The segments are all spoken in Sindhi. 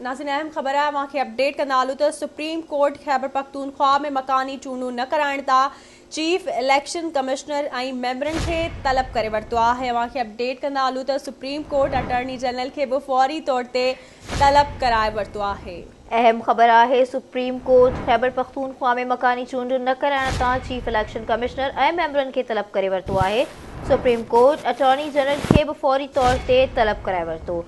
ناظرين اهم خبر آهي اوهان کي اپڊيٽ ڪندا هلون ته سپريم ڪورٽ خيبرپختونخوا ۾ مڪاني چونڊون نه ڪرائڻ تان چيف اليڪشن ڪمشنر ۽ ميمبرن کي طلب ڪري ورتو آهي اوهان کي اپڊيٽ ڪندا هلون ته سپريم ڪورٽ اٽارني جنرل کي به فوري طور تي طلب ڪرائي ورتو آهي. اهم خبر آهي سپريم ڪورٽ خيبرپختونخوا ۾ مڪاني چونڊون نه ڪرائڻ تان چيف اليڪشن ڪمشنر ۽ ميمبرن کي طلب ڪري ورتو آهي سپريم ڪورٽ اٽارني جنرل کي به فوري طور تي طلب ڪرائي ورتو.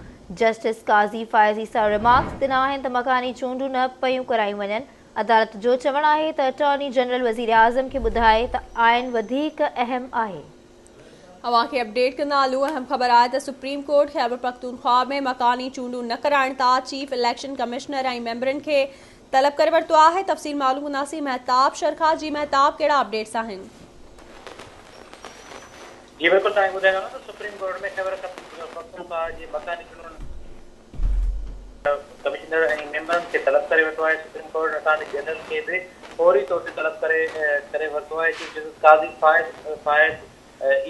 جسٽس قاضي فائز عيسيٰ ريمارڪس ڏنا آهن ته مڪاني چونڊون نه پيون ڪرايون وڃن، عدالت جو چوڻ آهي ته اٽارني جنرل وزيراعظم کي ٻڌائي ته آئين وڌيڪ اهم آهي. اوهان کي اپڊيٽ ڪندا هلون اهم خبر آهي ته سپريم ڪورٽ خيبرپختونخوا ۾ مڪاني چونڊون نه ڪرائڻ تان چيف اليڪشن ڪمشنر ۽ ميمبرن کي طلب ڪري ورتو آهي تفصيل معلوم ڪنداسين مهتاب شر کان جي مهتاب ڪهڙا اپڊيٽس آهن. جي بلڪل توهان کي ٻڌائيندو هلان ته سپريم ڪورٽ ۾ خيبر پختونخواهه جي مڪاني چونڊن ڪمشنر ۽ ميمبرن کي طلب ڪري ورتو آهي سپريم ڪورٽ اٽارني جنرل کي به فوري طور تي طلب ڪري ڪري ورتو آهي chief justice Qazi Faez Faez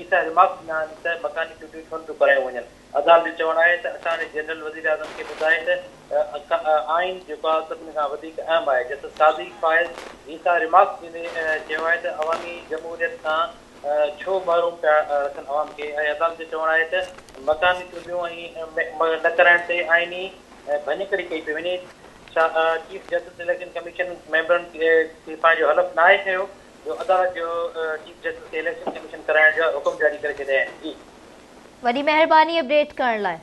Isa remarks ڏنا آهن ته مڪاني چونڊون ڇو نٿيون ڪرايون وڃن عدالت جو چوڻ آهي ته اٽارني جنرل وزيراعظم کي ٻڌائي ته آئين جيڪو آهي سڀني کان وڌيڪ اهم آهي جسٽس قاضي فائز عيسيٰ ريمارڪس ڏيندي چيو آهي ته عوامي جمهوريت کان ڇو محروم پيا رکن عوام کي ۽ عدالت جو چوڻ آهي ته مڪاني چونڊيون ۽ نه ڪرائڻ تي آئيني ڀڃڪڙي ڪئي پئي وڃي، ڇا چيف جسٽس اليڪشن ڪميشن ميمبرن کي پنهنجو حلف ناهي کنيو جو عدالت جو چيف جسٽس کي اليڪشن ڪميشن ڪرائڻ جا حڪم جاري ڪري ڇڏيا آهن. جي. وڏي مهرباني اپڊيٽ ڪرڻ لاء.